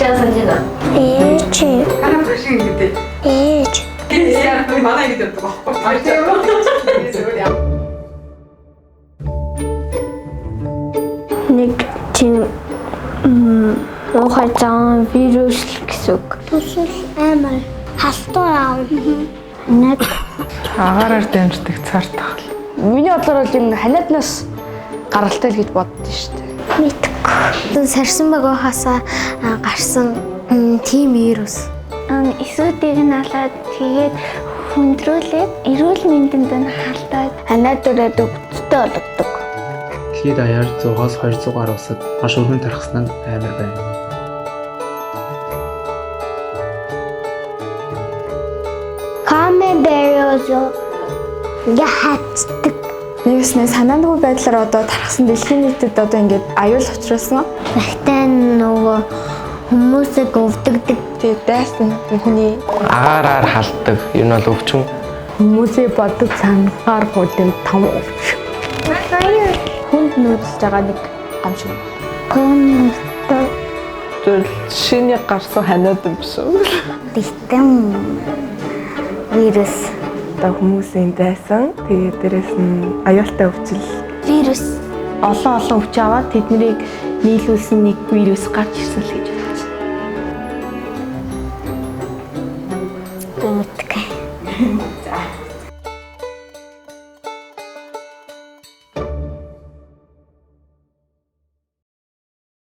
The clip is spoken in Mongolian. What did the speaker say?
Багшаа санаж байна. Ээж. Хараа шиг ингэдэй. Ээж. Манай ингэж явдаг байхгүй. Тийм үү? Нэг тийм муухай зан вирус л гэсэн үг. Тусал амар халтур аав. Нэг Агаараар дамждаг цар тахал. Миний бодлоор бол юм ханиаднаас гаралтай л гэж боддоо шүү дээ. мэдгүй. Сарсан багаахаасаа гарсан тийм вирус. Эсүүдийг нь алаад тэгээд хүндрүүлээд эрүүл мэндэнд нь халдаад ханиадураад өвдөлттэй болгодог. Дэлхийд даяар 100-аас 200 гаруй улсад маш өргөн тархсан нь аймар байна. Камеберозо ингээ хатдаг. Вируснээ санаандгүй байдлаар одоо тархсан дэлхийн нийтэд одоо ингээд аюул учруулсан. Багтаа нөгөө хүмүүсийг өвдөгдөг. Тэгээд дайсан хүний Агаараар халддаг. Ер нь бол өвчин. Хүмүүсээ бодож санахаар гүдэм том өвч. Хүнд нүүдэлж байгаа нэг гам шиг. Комментор Зүйл шиний гарсан ханиад юм биш үү? битэн вирус. Одоо хүмүүсийн дайсан. Тэгээд дээрэс нь аюултай өвчл. Вирус. Олон олон өвч аваад тэднийг нийлүүлсэн нэг вирус гарч ирсэн л гэж бодож байна. Мэдгүй.